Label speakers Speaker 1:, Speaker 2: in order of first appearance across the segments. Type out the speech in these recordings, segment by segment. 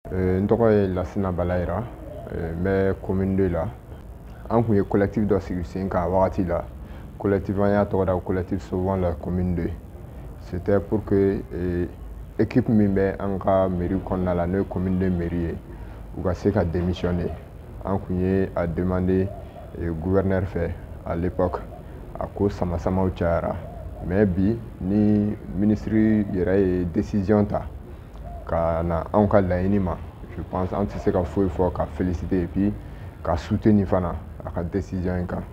Speaker 1: N tɔgɔ ye Lasina Balayira, n bɛ commune 2 la. An kun ye collectif dɔ sigi sen kan wagati la. Collectif, an y'a tɔgɔ da collectif Sauvons la commune 2. C'était pour que équipe min bɛ an ka mairie kɔnɔna la, n'o ye commune 2 mairie ye, u ka se ka démissionner. An kun ye a demander gouverneur fɛ à l'époque, a ko sama samaw cayara. Mais bi ni ministre yɛrɛ ye décision ta ka na anw ka laɲini ma, je pense an tɛ se ka foyi fɔ ka féliciter et puis ka soutenir fana a ka décision in kan.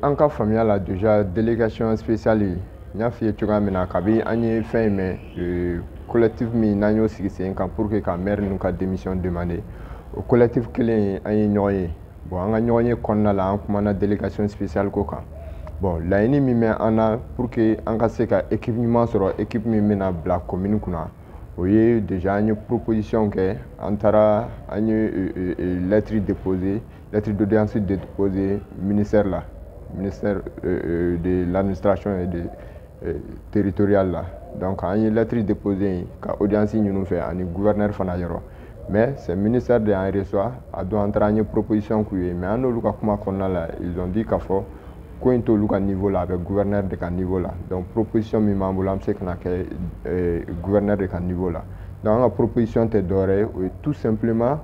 Speaker 1: An ka faamuya la, déjà délégation spéciale, n y'a f'i ye cogoya min na, kabi an ye fɛn in mɛn, collectif min n'an y'o sigi sen kan pour que ka maire ninnu ka démission demander, o collectif kelen an ye ɲɔgɔn ye. Bon, an ka ɲɔgɔn ye kɔnɔna la, an kumana délégation spéciale ko kan. Bon, laɲini min bɛ an na pour que an ka se ka équipe ɲuman sɔrɔ, équipe min bɛna bila commune kunna, o ye déjà an ye proposition kɛ. An taara, an ye lettre déposé, lettre d'audience déposé ministère la, ministère de l'administration et de territoriale la. Donc an ye lettre déposé yen ka audience ɲini fɛ ani gouverneur fana yɔrɔ. Mais c'est ministère de y'an reçoit. A don an taara, an ye proposition k'u ye, mais an n'olu ka kuma kɔnɔna la, ils ont dit k'a fɔ ko in t'olu ka niveau la, a bɛ gouverneur de ka niveau la. Donc proposition min b'an bolo, an bɛ se ka na kɛ gouverneur de ka niveau la. Donc an ka proposition tɛ dɔwɛrɛ ye, o ye tout simplement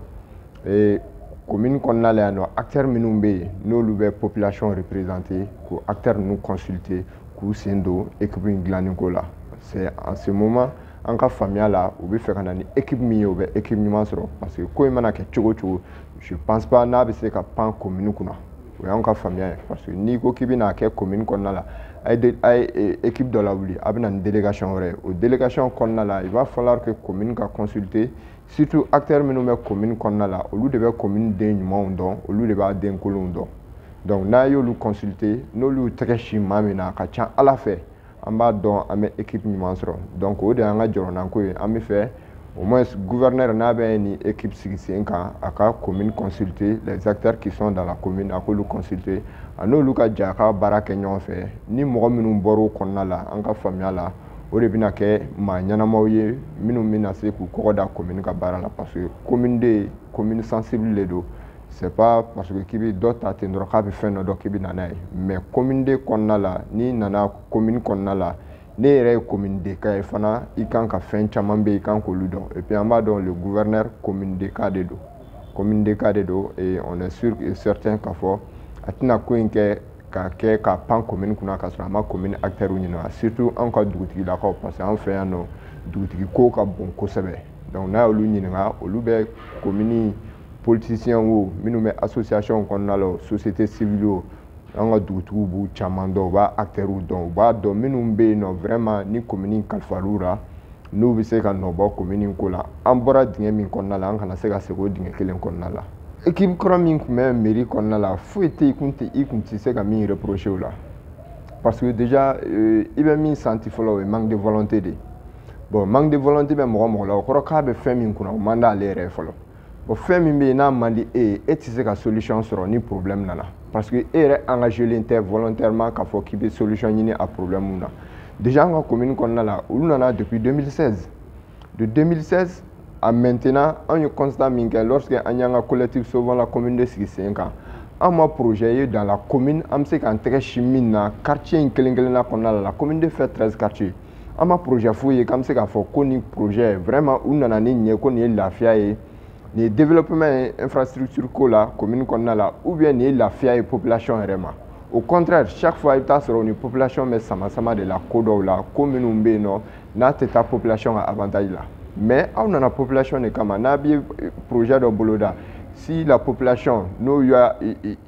Speaker 1: commune kɔnɔna la yan nɔ, acteurs minnu bɛ yen, n'olu bɛ population représenter, k'o acteurs ninnu consulter, k'u sen don équipe in dilanni ko la. C'est en ce moment, an ka faamuya la, u bɛ fɛ ka na ni équipe min ye, u bɛ équipe ɲuman sɔrɔ, parce que ko in mana kɛ cogo o cogo, je pense pas n'a bɛ se ka pan commune kunna. O y'anw ka faamuya ye, parce que n'i ko k'i bɛna kɛ commune kɔnɔna la, a ye équipe dɔ lawuli, a bɛ na ni délégation wɛrɛ ye. O délégation kɔnɔna la, il va falloir que commune ka consulter, surtout acteurs minnu bɛ commune kɔnɔna la. Olu de bɛ commune den ɲumanw dɔn, olu de b'a den kolonw dɔn. Donc n'a y'olu consulter, n'olu y'u tɛgɛ si maa min na, a ka ca Ala fɛ, an b'a dɔn an bɛ équipe ɲuman sɔrɔ. Donc o de y'an ka jɔrɔnanko ye. An bɛ fɛ au moins gouverneur, n'a bɛ ni équipe sigi sen kan, a ka commune consulter, les acteurs qui sont dans la commune, a k'olu consulter, a n'olu ka jɛ a ka baara kɛ ɲɔgɔn fɛ. Ni mɔgɔ minnu bɔr'o kɔnɔna la, an ka faamuya la, o de bɛna kɛ maa ɲɛnamaw ye minnu bɛna se k'u kɔgɔ da commune ka baara la, parce que commune de commune sensible de don. C'est pas parce que k'i bɛ dɔ ta ten dɔrɔn k'a bɛ fɛn dɔ dɔn k'i bɛ na n'a ye. Mais commune de kɔnɔna la, n'i nana commune kɔnɔna la, ne yɛrɛ ye commune de ka ye fana, i kan ka fɛn caman bɛ yen, i kan k'olu dɔn. Et puis an b'a dɔn, le gouverneur, commune de ka de don, commune de ka de don, et on est sûr et certain k'a fɔ a tɛna ko in kɛ k'a kɛ ka pan commune kunna k'a sɔrɔ a ma commune acteurs ɲininka, surtout anw ka dugutigilakaw, parce que an fɛ yan nɔ, dugutigi ko ka bon kosɛbɛ. Donc n'a y'olu ɲininka, olu bɛ commune politiciens wo, minnu bɛ association kɔnɔna la o, société civile o, an ka dugutigiw b'u caman dɔn, u b'a acteurs dɔn, u b'a dɔn minnu bɛ yen nɔ vraiment ni commune kalifal'u la, n'u bɛ se ka nɔ bɔ commune ko la. An bɔra dingɛ min kɔnɔna la, an kana se ka segin o dingɛ kelen kɔnɔna la. Équipe kɔrɔ min tun bɛ mairie kɔnɔna la, foyi tɛ yen kun tɛ i kun tɛ se ka min reprocher o la, parce que déjà i bɛ min senti fɔlɔ, o ye manque de volonté de ye. Bon, manque de volonté bɛ mɔgɔ mɔgɔ la, o kɔrɔ k'a bɛ fɛn min kunna, o man d'ale yɛrɛ ye fɔlɔ. Bon, fɛn min bɛ yen n'a man di e ye, e tɛ se ka solution sɔrɔ ni problème nana, parce que e yɛrɛ engagé len tɛ volontairement k'a fɔ k'i bɛ solution ɲini a problème na. Déjà an ka commune kɔnɔna la, olu nana depuis 2016. De 2016 à maintenant, anw ye constat min kɛ, lorsque an y'an ka collectif Sauvons la commune de sigi sen kan, an ma projet ye dans la commune an bɛ se k'an tɛgɛ si min na quartier in kelen kelenna kɔnɔna la. La commune de fait 13 quartiers, an ma projet foyi ye k'an bɛ se k'a fɔ ko nin projet vraiment u nana ni nin ye, ko nin ye lafiya ye, nin ye développement ye infrastructure ko la commune kɔnɔna la, ou bien nin ye lafiya ye population yɛrɛ ma. Au contraire, chaque fois i bɛ taa sɔrɔ ni population bɛ sama sama de la ko dɔw la, ko minnu bɛ yen nɔ n'a tɛ taa population ka avantage la. Mais aw nana population de kama. N'a bɛ projet dɔ boloda, si la population n'o y'a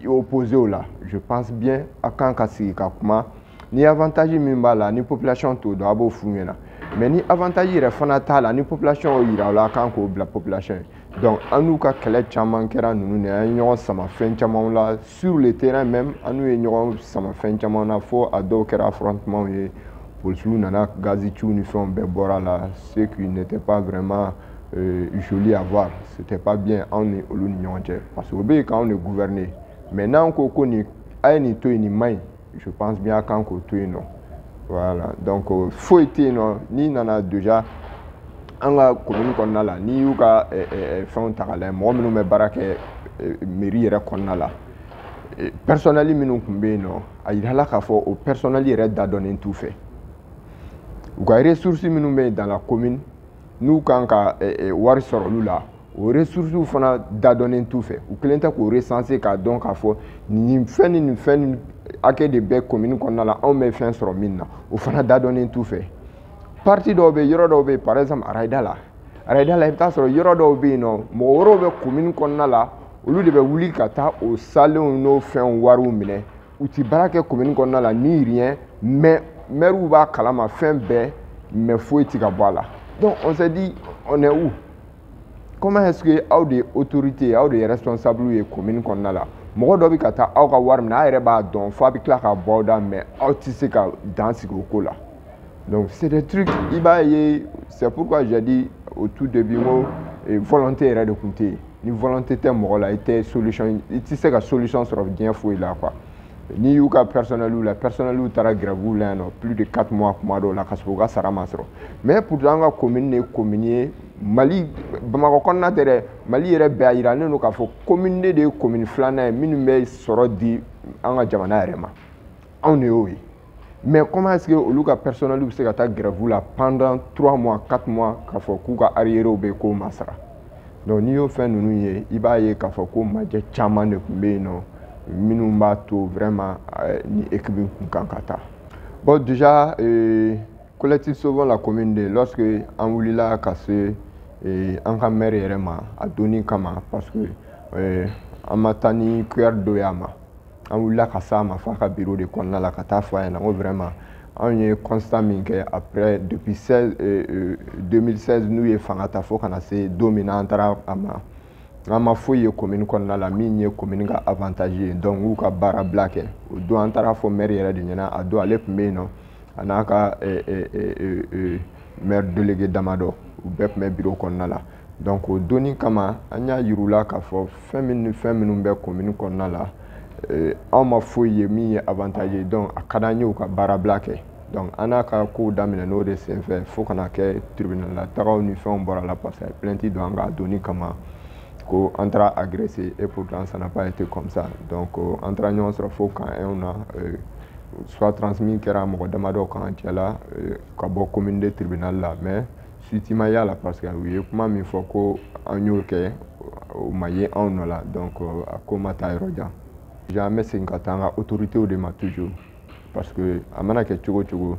Speaker 1: opposé o la, je pense bien a kan ka sigi ka kuma. Ni avantage min b'a la, ni population t'o dɔn, a b'o f'u ɲɛna. Mais ni avantage yɛrɛ fana t'a la, ni population y'o yira o la, a kan k'o bila population ye. Donc an n'u ka kɛlɛ caman kɛra ninnu de ye. An ye ɲɔgɔn sama fɛn caman la sur le terrain même, an n'u ye ɲɔgɔn sama fɛn caman na, fo a dɔw kɛra affrontement ye, polisiw nana, gazi ciw ni fɛnw bɛɛ bɔra la, ce qui n'était pas vraiment joli à voir. C'était pas bien anw ni olu ni ɲɔgɔn cɛ, parce que o bɛ yen k'anw de gouverner. Mais n'an ko ko nin a ye nin to yen, nin man ɲi, je pense bien a kan k'o to yen nɔ. Voilà, donc foyi tɛ yen nɔ n'i nana déjà. An ka commune kɔnɔna la, n'i y'u ka fɛnw ta k'a lajɛ, mɔgɔ minnu bɛ baara kɛ mairie yɛrɛ kɔnɔna la, personnel minnu tun bɛ yen nɔ, a yirala k'a fɔ o personnel yɛrɛ da dɔnnen t'u fɛ. U ka ressources minnu bɛ yen dans la commune, n'u kan ka wari sɔrɔ olu la, o ressources fana da dɔnnen t'u fɛ. U kelen tɛ k'o recenser k'a dɔn k'a fɔ nin fɛn ni nin fɛn ni hakɛ de bɛ commune kɔnɔna la, anw bɛ fɛn sɔrɔ min na, o fana da dɔnnen t'u fɛ. Partie dɔw bɛ yen, yɔrɔ dɔw bɛ yen, par exemple Arayida la, Arayida la, i bɛ taa sɔrɔ yɔrɔ dɔw bɛ yen nɔ, mɔgɔ wɛrɛw bɛ commune kɔnɔna la, olu de bɛ wuli ka taa o salenw n'o fɛnw wariw minɛ. U ti baara kɛ commune kɔnɔna la ni rien, mais maires b'a kalama fɛn bɛɛ, mais foyi ti ka bɔ a la. Donc on s'est dit, on est où? Comment est-ce que aw de ye autorité, aw de ye responsable ye commune kɔnɔna la, mɔgɔ dɔ bɛ ka taa aw ka wari minɛ, a yɛrɛ b'a dɔn f'a bɛ tila ka bɔ aw da, mais aw tɛ se ka dan sigi o ko la? Donc c'est des trucs, i b'a ye, c'est pourquoi j'ai dit au tout début n ko volonté yɛrɛ de tun tɛ yen. Ni volonté tɛ mɔgɔ la, i tɛ solution, i tɛ se ka solution sɔrɔ diɲɛ foyi la, quoi. N'i y'u ka personnel la, personnel taara grève la yan nɔ plus de 4 mois kuma dɔw la, ka sɔrɔ u ka sara ma sɔrɔ. Mais pourtant an ka commune de ye commune ye, Mali, Bamakɔ kɔnɔna tɛ dɛ, Mali yɛrɛ bɛɛ, a yiralen don k'a fɔ commune de ye commune filanan ye minnu bɛ sɔrɔ di an ka jamana yɛrɛ ma, anw de y'o ye. Mais comment est-ce que olu ka personnel bɛ se ka taa grève la pendant 3 mois, 4 mois, k'a fɔ k'u ka arriérés bɛ k'o ma sara? Donc n'i y'o fɛn ninnu ye, i b'a ye k'a fɔ ko majɛ caman de tun bɛ yen nɔ minnu b'a to vraiment ni équipe kun kan ka taa. Bon, déjà, collectif Sauvons la commune de, lorsque an wulila ka se an ka maire yɛrɛ ma a donni kama, parce que an ma taa ni cuillère dɔ ye a ma, an wulila ka s'a ma f'a ka bureau de kɔnɔna la ka taa fɔ a ɲɛna ko vraiment anw ye constat min kɛ après depuis 16, 2016 n'u ye fanga ta fo ka na se don min na an taara a ma, an ma foyi ye commune kɔnɔna la min ye commune ka avantage ye. Donc u ka baara bila kɛ. O don an taara fɔ maire yɛrɛ de ɲɛna. A don ale tun bɛ yen nɔ, a n'a ka maire délégué damadɔ, u bɛɛ tun bɛ bureau kɔnɔna la. Donc o donni kama, an y'a yir'u la k'a fɔ fɛn min ni fɛn minnu bɛ commune kɔnɔna la, anw ma foyi ye min ye avantage ye. Donc a ka d'an ye u ka baara bila kɛ. Donc an n'a ka kow daminɛ n'o de senfɛ fo ka na kɛ tribunal la tagaw ni fɛnw bɔra la, parce que a ye plainte don an kan a donni kama ko an taara agressé, et pourtant ça n'a pas été comme ça. Donc an taara ɲɔgɔn sɔrɔ fo camp 1 na, soit transmis kɛra mɔgɔ damadɔ kan cɛ la ka bɔ commune de tribunal la, mais suite ma y'a la, parce que u ye kuma min fɔ ko an y'o kɛ, o ma ye anw nɔ la. Donc a ko ma taa yɔrɔ jan. Déjà, an bɛ segin ka taa an ka autorités de ma toujours, parce que a mana kɛ cogo o cogo,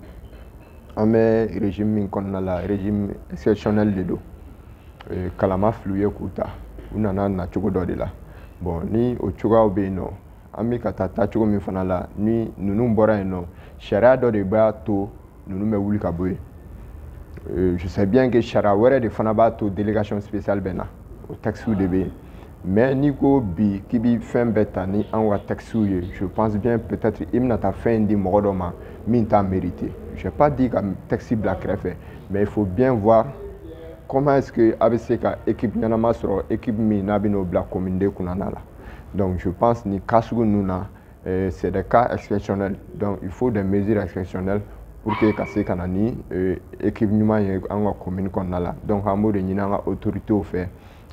Speaker 1: an bɛ régime min kɔnɔna la, régime exceptionnel de don. Kalama filiw ye k'u ta, u nana na cogo dɔ de la. Bon, ni o cogoyaw bɛ yen nɔ, an bɛ ka taa taacogo min fana la, ni ninnu bɔra yen nɔ, sariya dɔ de b'a to ninnu bɛ wuli ka bɔ yen. Je sais bien que sariya wɛrɛ de fana b'a to délégation spéciale bɛ na, o texte de bɛ yen. Mais n'i ko bi k'i bi fɛn bɛɛ ta ni anw ka texte ye, je pense bien peut-être i bɛna taa fɛn in di mɔgɔ dɔ ma min t'a mérité. Je vais pas dire ka texte bila kɛrɛfɛ, mais il faut bien voir comment est-ce que a bɛ se ka équipe ɲɛnama sɔrɔ, équipe min n'a bɛ n'o bila commune de kunna la. Donc je pense ni cas sugu ninnu na, c'est des cas exceptionnels, donc il faut des mesures exceptionnelles pour que ka se ka na ni équipe ɲuman ye an ka commune kɔnɔna la. Donc an b'o de ɲini an ka autorités fɛ,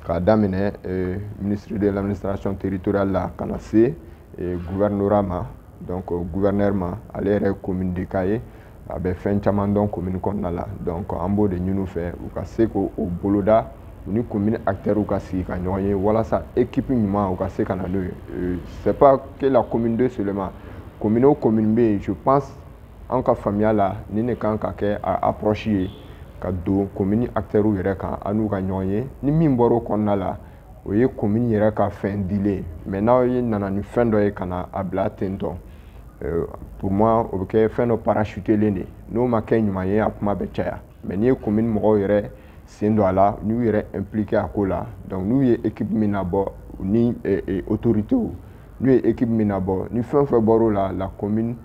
Speaker 1: k'a daminɛ ministre de l'administration territoriale la ka na se gouvernorat ma. Donc gouverneur ma, ale yɛrɛ ye commune de ka ye, a bɛ fɛn caman dɔn commune kɔnɔna la. Donc an b'o de ɲini u fɛ, u ka se k'o boloda, u ni commune acteurs ka sigi ka ɲɔgɔn ye walasa équipe ɲuman u ka se ka na n'o ye. C'est pas que la commune 2 seulement, commune o commune bɛ yen, je pense an ka faamuya la, nin de kan ka kɛ a approche ye ka don commune acteurs yɛrɛ kan, an n'u ka ɲɔgɔn ye. Ni min bɔra o kɔnɔna la, o ye commune yɛrɛ ka fɛn dilen. Mais n'aw ye nana ni fɛn dɔ ye ka na a bila ten tɔ, pour moi o bɛ kɛ fɛn dɔ parachutelen de, n'o ma kɛ ɲuman ye, a kuma bɛ caya. Mais n'i ye commune mɔgɔw yɛrɛ sen don a la, n'u yɛrɛ impliqué a ko la, donc n'u ye équipe min nabɔ ni autorités n'u ye équipe min nabɔ, ni fɛn o fɛn bɔr'o la, la commune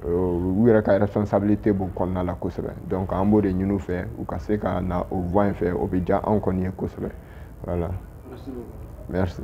Speaker 1: u yɛrɛ ka responsabilité b'o kɔnɔna la kosɛbɛ. Donc an b'o de ɲini u fɛ, u ka se ka na o voie in fɛ, o bɛ diya anw kɔni ye kosɛbɛ. Voilà. Merci beaucoup. Merci.